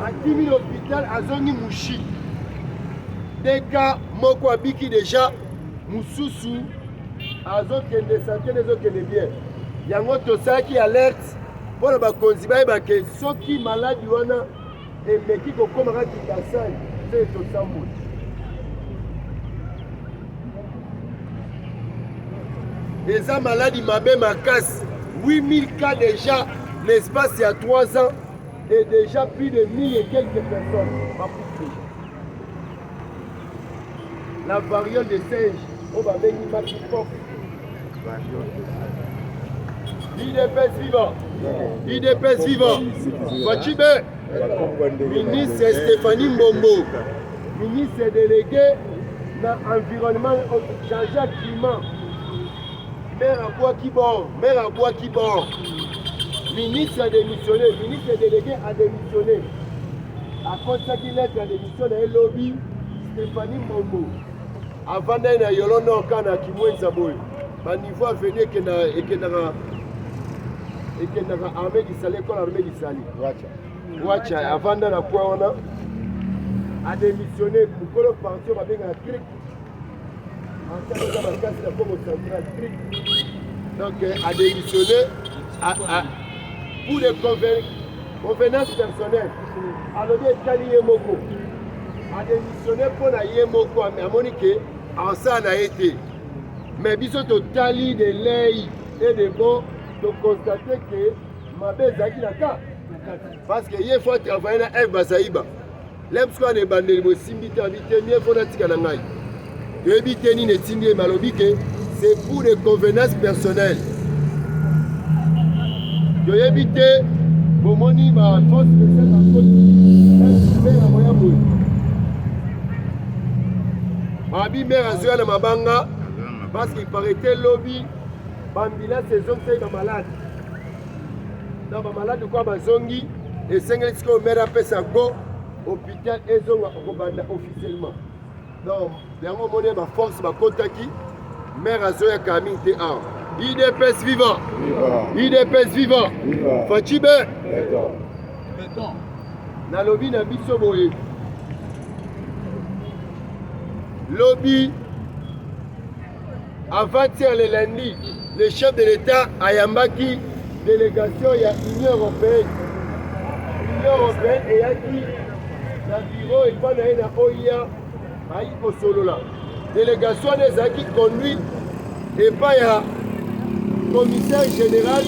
Akimi na hôpital azongi Mushi. Deka moko abiki deja, mosusu azokende sante nde ezokende bien. Yango tosalaki alerte mpo na bakonzi bayeba ke soki maladi wana emeki kokoma kaka Kingasani se tosamboli. Eza maladi mabe makasi, 8000 cas déjà l'espace ya 3 ans et déjà plus de 1000 et quelques personnes bakufi déjà. La variole de singe oyo babengi monkeypox. UDPS viva! UDPS viva! Fatshi be! Ministre Stéphanie Mbombo, ministre délégué na environnement chargé climat. Maire abwaki bord, maire abwaki bord. Ministre a démissionné, ministre délégué a démissionné. Akotisaki lettre ya démission na ye lobi Stéphanie Mbombo. Avandaki na Yolo Nord kaka na Kimwenza boye. Ba niveau avenue ekendaka ekendaka armée du salut, école armée du salut. Wacha avanda na coin wana. A démissionné mokolo parti oyo babengaka CRIC. Aza makasi na Congo central CRIC. Donc a démissionné pour des convenances personnelles. Alobi etali ye moko. A démissionné mpo na ye moko amoni ke asala na ye te. Mais biso totali de l'œil et de bon to constate que mabe ezalaki na ka parce que ye faut travailler na Eve Bazaïba. Lemps kwa na ebandeli bosimbi te abi te mieux faut natika na ngai. Toyebi te nini etindi ye malobi ke c'est pour des convenances personnelles. Toyebi te bomoni ba force spéciale bakoti mpe na koya boye. Babi mère azoya na mabanga parce qu'il paraît lobi ba ambulance ezongisaki ba malade. Na ba malade kwa bazongi esengeli sikoyo mère apesa go hôpital ezonga okobanda officiellement. Donc yango omoni ba force bakotaki mère azoya kami te awa. UDPS viva! UDPS viva! Fatshi be! Nalobi na biso boye lobi avant-hier le lundi le chef de l'État ayambaki délégation ya Union européenne. Union européenne eyaki na bureau epai na ye na OIA bayaki kosolola. Délégation wana ezalaki conduite epai ya commissaire général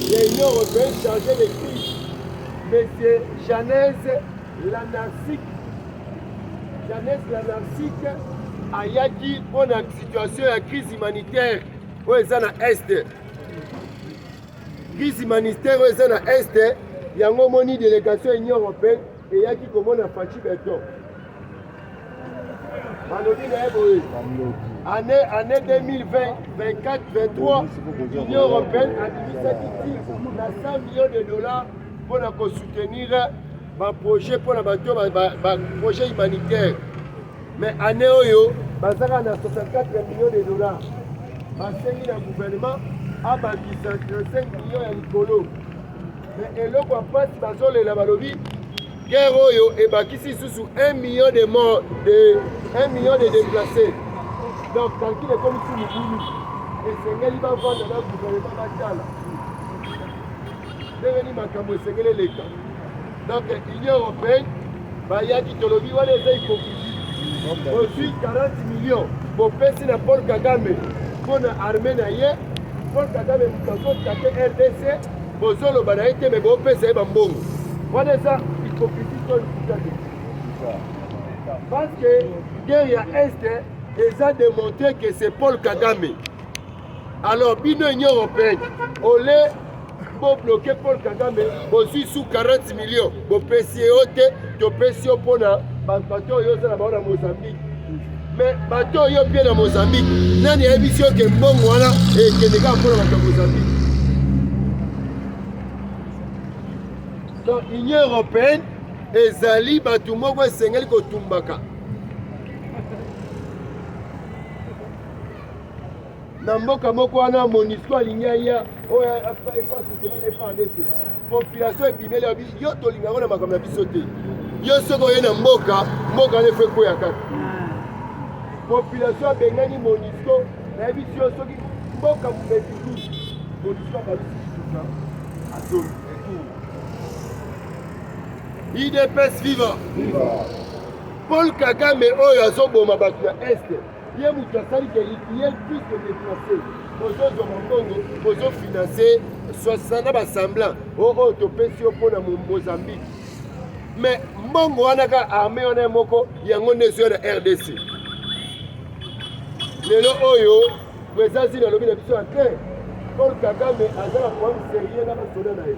ya Union européenne chargé de crise monsieur Janez Lanarsic. Janez Lanarsic ayaki mpo na situation ya crise humanitaire oyo eza na est. Crise humanitaire oyo eza na est, yango omoni délégation ya Union européenne eyaki komona Fatshi Beton. Balobi na ye boye année 2020 24 23 Union européenne abimisaki ti na 100 millions de dollars mpo na kosoutenir ba projet mpo na bato ba projet humanitaire mais année oyo bazaka na 64 millions de dollars basengi na gouvernement abakisa 35 millions ya likolo mais eloko ya mpasi bazolela balobi guerre oyo ebakisi lisusu 1 million de morts de 1 million de déplacés donc calcul ekomi su mobulu esengeli bavanda na gouvernement batala ndenge nini makambo esengeli eleka. Donc Union européenne bayaki tolobi wana eza hypocrisie. Bozwi 40 millions bopesi na Paul Kagame mpo na armée na ye. Paul Kagame moto azotake RDC, bozoloba na ye te me bopesa ye bambongo. Wana eza hypocrisie to lokuta te? Parce que guerre ya Est eza démontrer que c'est Paul Kagame. Alors bino Union européenne ole bo bloquer Paul Kagame bozwi su 40 millions bopesi ye yo te topesi yo mpona bato oyo oza na bango na Mozambique mais bato oyo mpe na Mozambique nani ayebisi yo ke mbongo wana ekende kaka mpona bato ya Mozambique? Donc Union européenne ezali bato moko esengeli kotumbaka na mboka moko wana. MONUSCO alingi aya oyo efasoutenir FARDC, population ebimeli abi yo tolinga yango na makambo na biso te. Yo soki oye na mboka, mboka wana efo ekweya kaka. Population abengani Monusco, nayebisi yo soki mboka mobeti Monusco abalusi kituka azongi retour. UDPS viva! Paul Kagame oyo azoboma bato na Est, ye moto asali ke ye plus que déplacé, bozozwa bambongo, bozofinanse na basemblant oyo topesi yo mpo na Mozambique, mais mbongo wana kaka armée wana ye moko yango nde ezoya na RDC. Lelo oyo président Zina alobi na biso ya clair, Paul Kagame aza na problème sérieux na basoda na ye,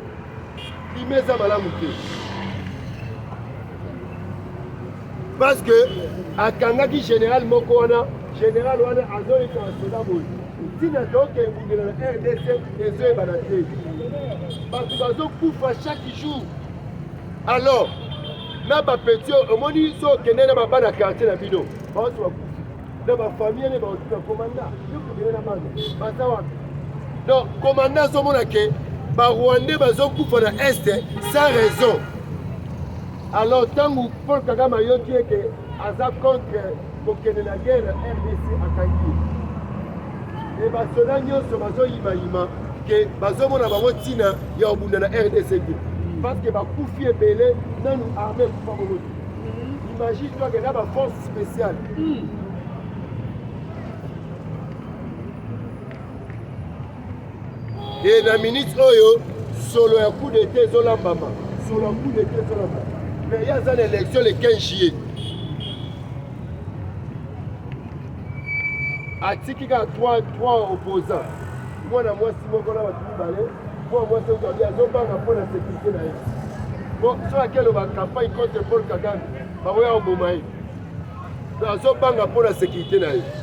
klima eza malamu te parce que akangaki général moko wana. Général wana azoyika basoda boye, ntina toke ebundela na RDC ezoyebana te, bato bazokufa chaque jour. Alors na bapetits omoni, so okende na babana quartier na bino, baoso bakufi na bafamille ne baotuna commandant, yo kokende na bana baza wapi? Donc commandant azomona ke barwandais bazokufa na Est sans raison. Alors ntango Paul Kagame ayoki eke aza contre kokende na guerre na RDC, akangi ye. E basoda nyonso bazoyimayima ke bazomona bango ntina ya kobunda na RDC te, parce que bakufi ebele, nanu armée ekufa bongo te. Imagine toi ke na baforce spéciale e na minute oyo solo ya coup d'état ezolambama, solo ya coup d'état ezolambama, mais ye aza na élection le 15 juillet. Atiki kaka 3 opposants, mwana mwasi moko na bato mibale. Mwana mwasi oyo abi azobanga mpo na sécurité na ye. Bon, soki akeloba campagne contre Paul Kagame, bakoya koboma ye. Azobanga mpo na sécurité na ye.